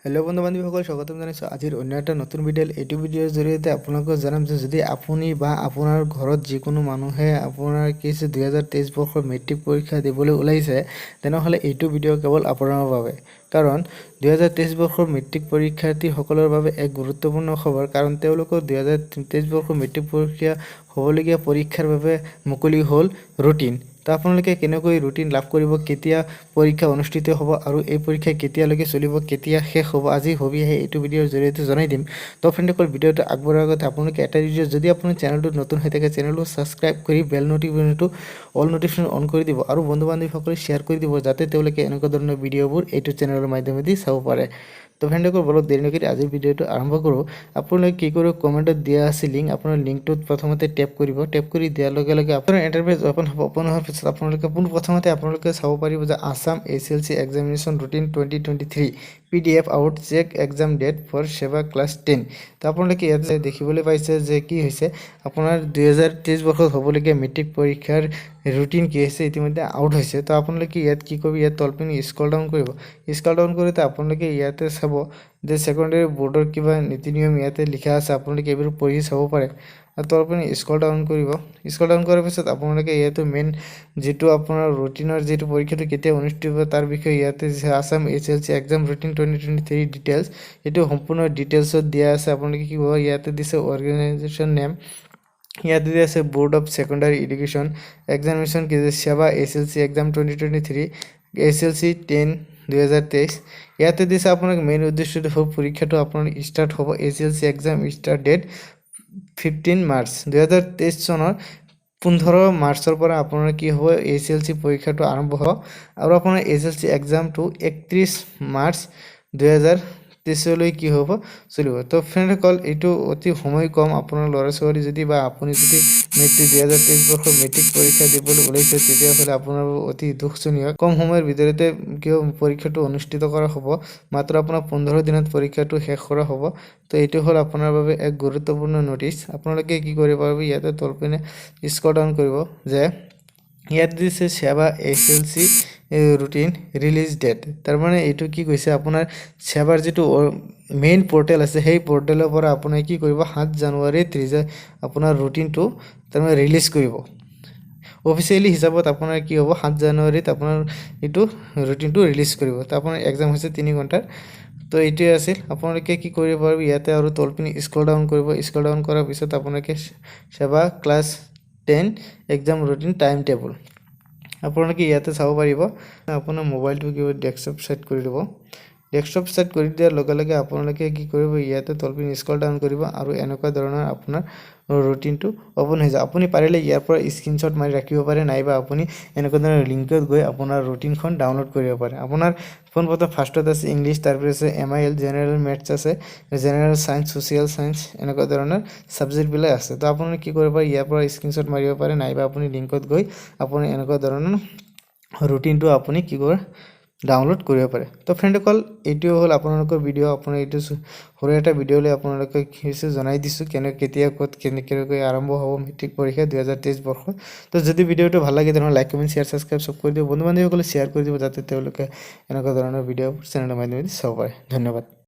Hello' বন্ধু বান্ধৱীসকল, স্বাগতম জনাইছোঁ আজিৰ অন্য এটা নতুন ভিডিঅ'ত। এইটো ভিডিঅ'ৰ জৰিয়তে আপোনালোকক জনাম যে যদি আপুনি বা আপোনাৰ ঘৰত যিকোনো মানুহে আপোনাৰ কি হৈছে 2023 বৰ্ষৰ মেট্ৰিক পৰীক্ষা দিবলৈ ওলাইছে, তেনেহ'লে এইটো ভিডিঅ' কেৱল আপোনাৰ বাবে। কাৰণ 2023 বৰ্ষৰ মেট্ৰিক পৰীক্ষাৰ্থীসকলৰ বাবে এক গুৰুত্বপূৰ্ণ খবৰ। কাৰণ তেওঁলোকৰ 2023 বৰ্ষৰ মেট্ৰিক পৰীক্ষা হ'বলগীয়া পৰীক্ষাৰ বাবে মুকলি হ'ল ৰুটিন। তো আপোনালোকে কেনেকৈ ৰুটিন লাভ কৰিব, কেতিয়া পৰীক্ষা অনুষ্ঠিত হ'ব আৰু এই পৰীক্ষা কেতিয়ালৈকে চলিব, কেতিয়া শেষ হ'ব, আজি সবিশেষ এইটো ভিডিঅ'ৰ জৰিয়তে জনাই দিম। তো ফ্ৰেণ্ডসকল, ভিডিঅ'টো আগবঢ়াৰ আগতে আপোনালোকে এটা ভিডিঅ', যদি আপুনি চেনেলটোত নতুন হৈ থাকে, চেনেলটো ছাবস্ক্ৰাইব কৰি বেল ন'টিফিকেশ্যনটো অল ন'টিফিকেশ্যন অন কৰি দিব আৰু বন্ধু বান্ধৱীসকলে শ্বেয়াৰ কৰি দিব, যাতে তেওঁলোকে এনেকুৱা ধৰণৰ ভিডিঅ'বোৰ এইটো চেনেলৰ মাধ্যমেদি চাব পাৰে। তো ফ্ৰেণ্ডসকল, বলক, দেৰি নকৰি আজিৰ ভিডিঅ'টো আৰম্ভ কৰোঁ। আপোনালোকে কি কৰিব? কমেণ্টত দিয়া আছে লিংক, আপোনাৰ লিংকটোত প্ৰথমতে টেপ কৰিব। টেপ কৰি দিয়াৰ লগে লগে আপোনাৰ ইণ্টাৰফেচ অ'পন হ'ব। অ'পন হোৱাৰ পিছত আপোনালোকে পোনপ্ৰথমতে আপোনালোকে চাব পাৰিব যে "Assam HLC examination routine 2023 PDF out, check exam date for SEBA class 10"। তো আপোনালোকে ইয়াতে দেখিবলৈ পাইছে যে কি হৈছে, আপোনাৰ 2023 বৰ্ষত হ'বলগীয়া মেট্ৰিক পৰীক্ষাৰ ৰুটিন কি হৈছে, ইতিমধ্যে আউট হৈছে। তো আপোনালোকে ইয়াত কি কৰিব? ইয়াত তলপিনে স্ক্ৰল ডাউন কৰিব। স্ক্ৰল ডাউন কৰোঁতে আপোনালোকে ইয়াতে চাব যে ছেকেণ্ডেৰী বৰ্ডৰ কিবা নীতি নিয়ম ইয়াতে লিখা আছে, আপোনালোকে এইবোৰ পঢ়ি চাব পাৰে। আৰু তলপিনে স্ক্ৰল ডাউন কৰিব। স্ক্ৰল ডাউন কৰাৰ পিছত আপোনালোকে ইয়াতে মেইন যিটো আপোনাৰ ৰুটিনৰ যিটো পৰীক্ষাটো কেতিয়া অনুষ্ঠিত হ'ব, তাৰ বিষয়ে ইয়াতে দিছে "Assam HLC exam routine 2023 details"। এইটো সম্পূৰ্ণ ডিটেইলছত দিয়া আছে। আপোনালোকে কি কৰিব? ইয়াতে দিছে অৰ্গেনাইজেশ্যন নেম, ইয়াতে দিয়া আছে Board of Secondary Education, examination কি, SEBA HLC exam 2023, HLC 10 2023। ইয়াতে দিছে আপোনাক মেইন উদ্দেশ্যটো হ'ল পৰীক্ষাটো আপোনাৰ ষ্টাৰ্ট হ'ব, HLC exam start date 15 March। 2023 চনৰ 15 মাৰ্চৰ পৰা আপোনাৰ কি হ'ব, এইচ এল চি পৰীক্ষাটো আৰম্ভ হ'ব আৰু আপোনাৰ এইচ এল চি এক্সামটো 31 মাৰ্চ 2023লৈ কি হ'ব, চলিব। তো ফ্ৰেণ্ডসকল, এইটো অতি সময় কম। আপোনাৰ ল'ৰা ছোৱালী যদি বা আপুনি যদি মেট্ৰিক 2023 বৰ্ষৰ মেট্ৰিক পৰীক্ষা দিবলৈ ওলাইছে, তেতিয়াহ'লে আপোনাৰ অতি দুখজনীয়। কম সময়ৰ ভিতৰতে কিয় পৰীক্ষাটো অনুষ্ঠিত কৰা হ'ব। মাত্ৰ আপোনাৰ 15 দিনত পৰীক্ষাটো শেষ কৰা হ'ব। তো এইটো হ'ল আপোনাৰ বাবে এক গুৰুত্বপূৰ্ণ ন'টিচ। আপোনালোকে কি কৰিব পাৰিব? ইয়াতে তলপিনে স্ক্ৰল ডাউন কৰিব যে ইয়াত দিছে SEBA HLC routine release date। তাৰমানে এইটো কি কৈছে, আপোনাৰ ছেবাৰ যিটো মেইন পৰ্টেল আছে, সেই পৰ্টেলৰ পৰা আপুনি কি কৰিব, 7 জানুৱাৰীত আপোনাৰ ৰুটিনটো তাৰমানে ৰিলিজ কৰিব। অফিচিয়েলি হিচাপত আপোনাৰ কি হ'ব, 7 জানুৱাৰীত আপোনাৰ এইটো ৰুটিনটো ৰিলিজ কৰিব। তো আপোনাৰ এক্সাম হৈছে 3 ঘণ্টাৰ। তো এইটোৱে আছিল। আপোনালোকে কি কৰিব পাৰিব? ইয়াতে আৰু তলপিনে স্ক্ৰল ডাউন কৰিব। স্ক্ৰল ডাউন কৰাৰ পিছত আপোনালোকে SEBA class 10 exam routine time table আপোনালোকে ইয়াতে চাব পাৰিব। আপোনাৰ মোবাইলটো কিবা ডেস্কটপ ছেট কৰি ল'ব। ডেস্কটপ ছেট কৰি দিয়াৰ লগে লগে আপোনালোকে কি কৰিব? ইয়াতে তলপিনে স্ক্ৰল ডাউন কৰিব আৰু এনেকুৱা ধৰণৰ আপোনাৰ ৰুটিনটো অ'পন হৈ যাব। আপুনি পাৰিলে ইয়াৰ পৰা স্ক্ৰীনশ্বট মাৰি ৰাখিব পাৰে, নাইবা আপুনি এনেকুৱা ধৰণৰ লিংকত গৈ আপোনাৰ ৰুটিনখন ডাউনলোড কৰিব পাৰে। আপোনাৰ পোনপ্ৰথম ফাৰ্ষ্টত আছে ইংলিছ, তাৰপিছত আছে এমআইএল, জেনেৰেল মেথছ আছে, জেনেৰেল ছায়েন্স, ছ'চিয়েল ছায়েন্স, এনেকুৱা ধৰণৰ ছাবজেক্টবিলাক আছে। তো আপুনি কি কৰিব পাৰে? ইয়াৰ পৰা স্ক্ৰীনশ্বট মাৰিব পাৰে, নাইবা আপুনি লিংকত গৈ আপুনি এনেকুৱা ধৰণৰ ৰুটিনটো আপুনি কি কৰে, ডাউনলোড কৰিব পাৰে। তো ফ্ৰেণ্ডসকল, এইটোৱে হ'ল আপোনালোকৰ ভিডিঅ'। আপোনাৰ এইটো সৰু এটা ভিডিঅ' লৈ আপোনালোকে কি হৈছে জনাই দিছোঁ, কেনে কেতিয়া ক'ত কেনেকৈ আৰম্ভ হ'ব মেট্ৰিক পৰীক্ষা 2023 বৰ্ষ। তো যদি ভিডিঅ'টো ভাল লাগে, তেনেহ'লে লাইক, কমেণ্ট, শ্বেয়াৰ, ছাবস্ক্ৰাইব চব কৰি দিব। বন্ধু বান্ধৱীসকলে শ্বেয়াৰ কৰি দিব, যাতে তেওঁলোকে এনেকুৱা ধৰণৰ ভিডিঅ' চেনেলৰ মাধ্যমেদি চাব পাৰে। ধন্যবাদ।